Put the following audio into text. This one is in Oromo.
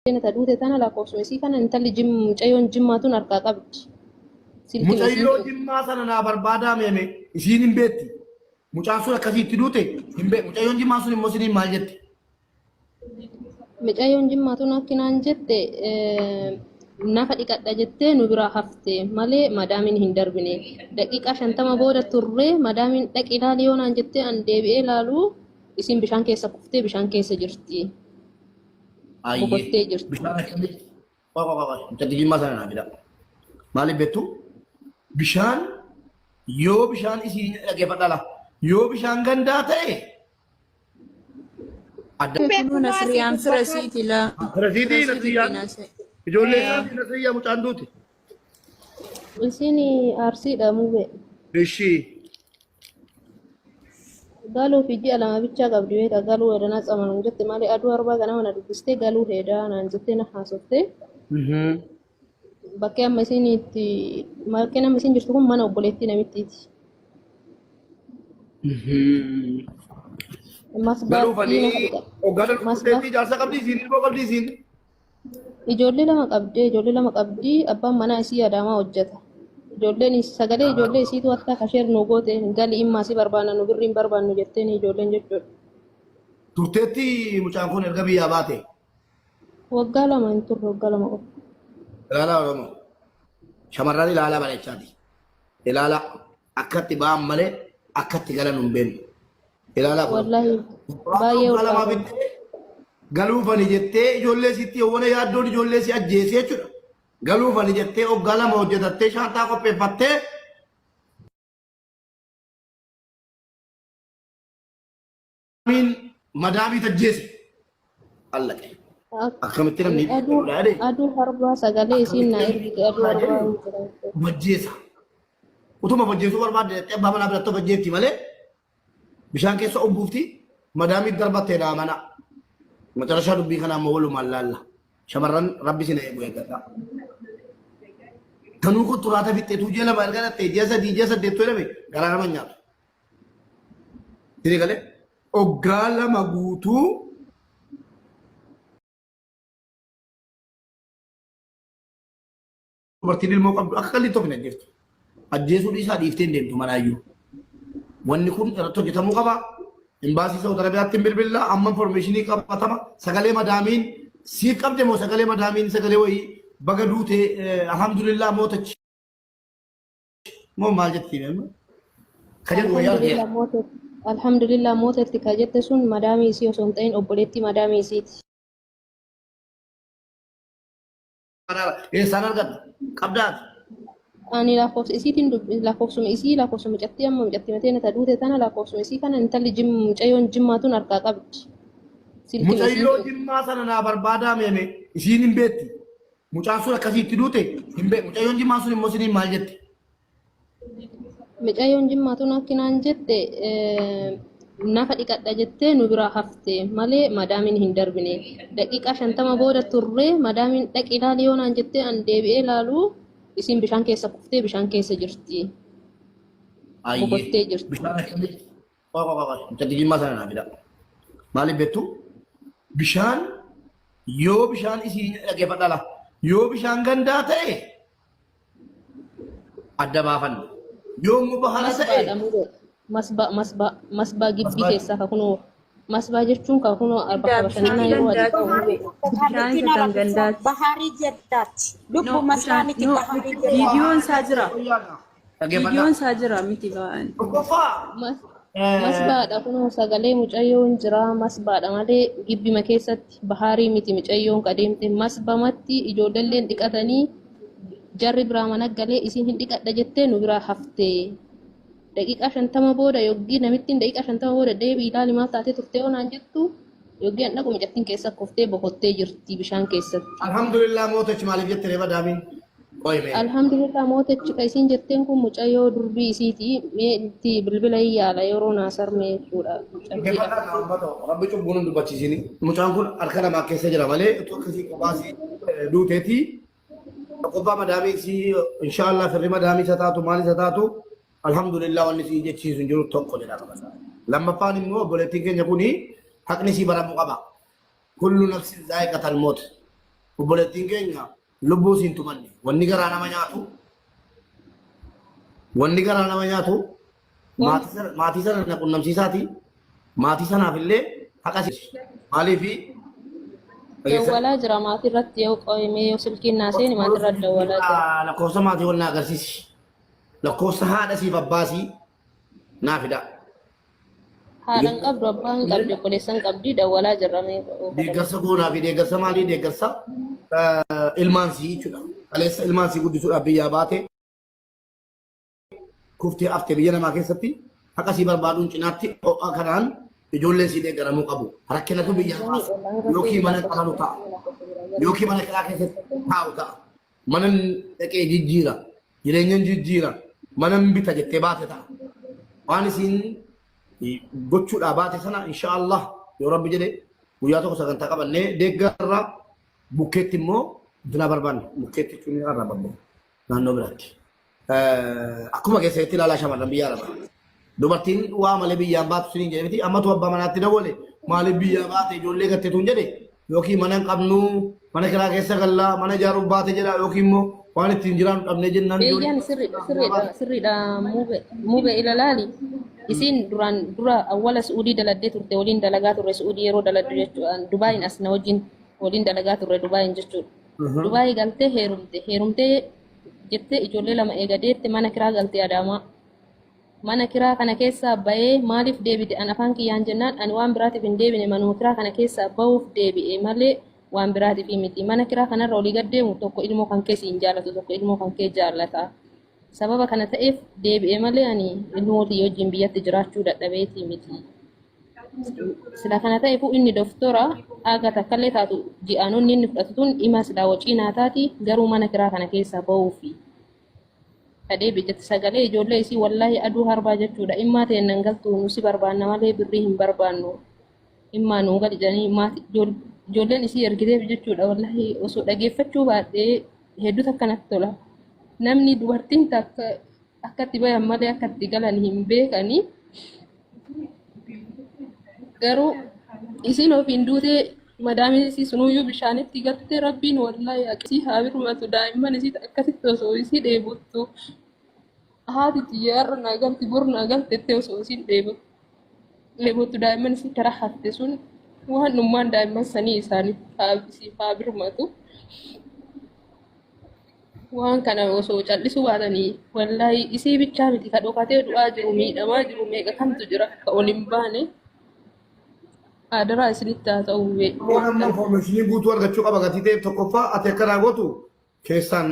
Ta duute tana lakkoofsuma isii kana intalli mucayyoon jimmaa tun harkaa qabdi. Silkii Mucayyoo jimmaa sana naa barbaadaa meeme isiin hin beekti. Mucaan sun akkasiitti duute hin beeku. Mucayyoon jimmaa sun immoo isiniin maal jetti? Mucayyoon jimmaa tun akki naan jette nafa dhiqadha jettee nu biraa hafte malee madaamiin hin darbine. Daqiiqaa 50 booda turree madaamiin dhaqi ilaali yoo naan jettee an deebi'ee ilaalu isiin bishaan keessa kuftee bishaan keessa jirti. Ayyee. Boqottee jirti. Bishaan akkamitti? Qoy qoy qoy. Mucatti jimmaa sana naa fida. Maaliif beektu? Bishaan yoo bishaan isii dhaggeeffadhaa laa. Yoo bishaan gandaa ta'e adda. Kunoo Nasriyaan fira isiiti laa. Firasiitii Fira isiiti Nasriyyaan. naasa'e. Ijoollee isaatii Nasriyyaa mucaan duute. Isiin Arsiidha mubee. Ishii. Galuu fi ji'a 2 bichaa qabdi beekta galuu hedanaa tsamanuun jette malee aduu arbaa ganama na dubbistee galuu hedaa naan jettee na haasoftee. Bakkee amma isiin itti bakkeen amma isiin jirtu kun mana obboleettii namittiiti. Galuu Masbaatti fanii nafa dhiqa. hoggaa Masbaa darbu jaarsa qabdi isiin ilmoo qabdi isiin. Ijoollee lama qabdi, ijoollee lama qabdi, abbaan manaa isii Adaamaa hojjeta. Ijoolleen sagalee ijoollee isiitu akka kasheer nu goote gali immaa si barbaanna nu birrii hin barbaannu jetteen ijoolleen jechuudha. Turteetti mucaan kun erga biyyaa baate. Waggaa 2 hin turre, waggaa 2 qofa. Ilaalaa Oromoo. Shamarran ilaalaa bareechaati. Ilaalaa akkatti ba'an malee akkatti galan hin beeknu. Ilaalaa kun. Wallaahi Konkolaataa baay'ee waggaa lamaa ulfaata. bittee galuufani jettee ijoollee sitti yawwana yaaddoon ijoollee si ajjeesee jechuudha. Galuufani jettee waggaa 2 hojjetattee shaantaa qopheeffattee madaamii tajjeese. Allaqe. Akkamitti namni Aduu jedhee aduu harbaa sagalee isiin naa ergite aduu akkamitti harbaa namni hin jira jechuudha. majjeesa. Utuma majjeesuu barbaadde jettee abbaa manaa biratti of ajjeefti malee bishaan keessa obbuufti madaamii darbattee naa mana. Macarashaa dubbii kanaa immoo walumaan laalla. Shamarran rabbi isin eegu eeggadhaa. Tanuu kun turaata fixxeetuu ji'a 2 erga dhattee ji'a 3 ji'a 8 jedhame garaa nama nyaatu. Sini galee oggaa 2 guutuu dubartiin ilmoo qabdu akka qalli tokko hin ajjeeftu. Ajjeesuu dhiisaa dhiiftee hin deemtu manaayyuu. Wanni kun irratti hojjetamuu qaba. Imbaasii Saawud Arabiyaatti hin bilbilla amma informeeshinii qabatama. Sagalee madaamiin siif qabde moo sagalee madaamiin sagalee wayii baga duute alhamdulillah mootachi moo maal jetti amma? Ka jedhu wayii argeera. Alhamdulillah moote Alhamdulillah mootetti ka jette sun madaamii isii osoo hin ta'in obboleettii madaamii isiiti. Eessaan argatta? Qabdaati. Ani lakkoofsa isiitiin dubbi lakkoofsuma isii lakkoofsuma mucattii amma mucattii matee ta duute tana lakkoofsuma isii kana intalli mucayyoon jimmaa tun harkaa qabdi. Silkii Mucayyoo isiin jimmaa sana naa barbaadaa meeme isiin hin beekti. Mucaan sun akkasiitti duute hin beeku. Mucayyoon jimmaa sun immoo isiniin maal jetti? Mucayyoon jimmaa tun akki naan jette nafa dhiqadha jettee nu biraa hafte malee madaamiin hin darbine. Daqiiqaa 50 booda turree madaamiin dhaqi ilaali yoo naan jettee an deebi'ee ilaalu isiin bishaan keessa kuftee bishaan keessa jirti. Ayyee. Boqottee jirti. Bishaan akkamitti? Qoy qoy qoy. Mucattii jimmaa sana naa fida. Maaliif beektu? Bishaan yoo bishaan isii dhaggeeffadhaa laa. Yoo bishaan gandaa ta'e adda baafanna. Yoo immoo bahara ta'e Masbaadha mubee. Masbaa masbaa masbaa gibbii Masbaa. keessaa ka kunoo masbaa jechuun ka kunoo bakka Gandaa bashannanaa bishaan yeroo adii gandaati. ta'u mubee. Bishaan isa kan gandaati. Baharii jeddaati. Lubbu No masbaa bishaan miti no baharii jeddaati. viidiyoon isaa jira. Dhaggeeffadhaa. Viidiyoon isaa jira miti ba'an. Tokkoffaa Masbaadha kunoo sagalee mucayyoon jira masbaadha malee gibbima keessatti bahaarii miti mucayyoon qadeemte masbamatti ijoolleen dhiqatanii jarri biraa mana galee isiin hin dhiqadha jettee nu biraa hafte. Daqiiqaa 50 booda yoggii namittiin daqiiqaa 50 booda deebii ilaali maal taatee turte yoo naan jettu yoggii an dhaqu mucattiin keessa kuftee boqottee jirti bishaan keessatti. Alhamdulillah mootichi maaliif jette reeba daamiin? Qoy mee. Alhamdulillah mootichi ka isiin jetteen kun mucayyoo durbii isiiti mee itti bilbila hin yaala yeroo naa sarmee jechuudha mucattiidha. Dhaggeeffadhaa kaa uummata rabbi cubbuun hin dubbachiisini. Mucaan kun harka namaa keessa jira malee utuu akkasii kophaa isii duuteeti. Tokkoffaa madaamii isii inshaallah firri madaamii isa taatu maal isa taatu alhamdulillah wanni isii jechiisu hin jiru tokko jedha qabata. Lammaffaan immoo obboleettiin keenya kuni haqni isii baramuu qaba. Kullu nafsin zaa'iqatal moot. Obboleettiin keenya lubbuu siin tumanne. Wanni garaa nama nyaatu wanni garaa nama nyaatu maatii sana na qunnamsiisaati. Maatii sanaaf illee haqa si maaliifi Dawwalaa jira maatii irratti yoo qo'amee yoo silkiin naa seeni maatii irratti dawwalaa jira. Lakkoofsa maatii wal na agarsiisi. Lakkoofsa haadha siif abbaasii naa fidaa. Haadha hin qabdu, abbaa hin qabdi, obboleessa hin qabdi, dawwalaa jirra mee. Deeggarsa goonaa fi deeggarsa maalii deeggarsa ilmaan sii jechuudha. Kaleessa ilmaan sii guddisuudhaaf biyyaa baate kuftee haftee biyya namaa keessatti haqa sii barbaaduun cinaatti ho'a kanaan ijoolleen sii deeggaramuu qabu. Rakkinatu biyyaa baasa yookiin mana qabanu ta'a yookiin mana kiraa keessatti taa'u ta'a. Mana dhaqee jijjiira jireenyan jijjiira mana bita jettee baate ta'a. Waan isiin gochuudhaa baate sana insha Allah yoo rabbi jedhe guyyaa tokko sagantaa qabannee deeggarra bukkeetti immoo dina barbaanne bukkeetti jechuun ni arrabamne naannoo biraatti. Akkuma keessatti ilaalaa shamarran biyya arabaa. Dubartiin waa malee biyyaan baatu siniin jedhe miti ammatu abbaa manaatti dawwale maaliif biyyaa baate ijoollee gatte tun jedhe yookiin mana hin qabnu mana kiraa keessa gallaa mana ijaaruuf baate jedha yookiin immoo waan ittiin jiraannu dhabnee jennaan Eeyyaan sirriidha sirriidha sirriidha muube muube ilalaali. Isiin duraan dura awwala Su'uudii daladdee turte waliin dalagaa turre Su'uudii yeroo daladdu jechuudha. Dubaayin as na wajjin waliin dalagaa turre Dubaayin jechuudha. Dubaayii galtee heerumte heerumtee jettee ijoollee lama eega deette mana kiraa galte Adaamaa. Mana kiraa kana keessaa ba'ee maaliif deebite an afaan kiyyaan jennaan ani waan biraatiif hin deebine manuma kiraa kana keessaa ba'uuf deebi'e malee waan biraatiif miti. Mana kiraa kanarra olii gad deemu tokko ilmoo kan kee siin jaallatu tokko ilmoo kan kee jaallata. Sababa kana ta'eef deebi'e malee ani ilmoo tiyya wajjin biyyatti jiraachuu dadhabeetii miti. Sila kana ta'eefuu inni doftora aga takkallee taatu ji'aanonni inni fudhatu tun dhima silaa wacii naa taati garuu mana kiraa kana keessaa ba'uufi. Kadhee bijjatti sagalee ijoollee isii wallaahi aduu harbaa jechuudha. Immaa teennan galtu nu si barbaanna malee birrii hin barbaannu. Immaa nuu gali jedhanii maati ijoolleen isii ergiteef jechuudha. Wallaahi osoo dhageeffachuu baadhee hedduu takka natti tola. Namni dubartiin takka akkatti bayan malee akkatti galan hin beekanii. Garuu isiin ofiin duutee madaamiin isii sunuyyuu bishaanitti gatte rabbiin wallaahi haqisii haa birmatu daa'imman isii akkasitti osoo isii dheebottu haati tiyya har'a naa galti bor naa galte jettee osoo isiin dheebottu daa'imman isii karaa hafte sun waan dhummaan daa'imman sanii isaaniif haa isiif haa birmatu. Waan kana osoo cal'isuu baatanii wallaahi isii bichaa miti ka dhokatee du'aa jiru miidhamaa jiru meeqa kamtu jira ka ol hin baane adaraa isinitti haa ta'u Waan amma information guutuu argachuu qaba gatii ta'eef tokkoffaa ati akka naa gootu keessaan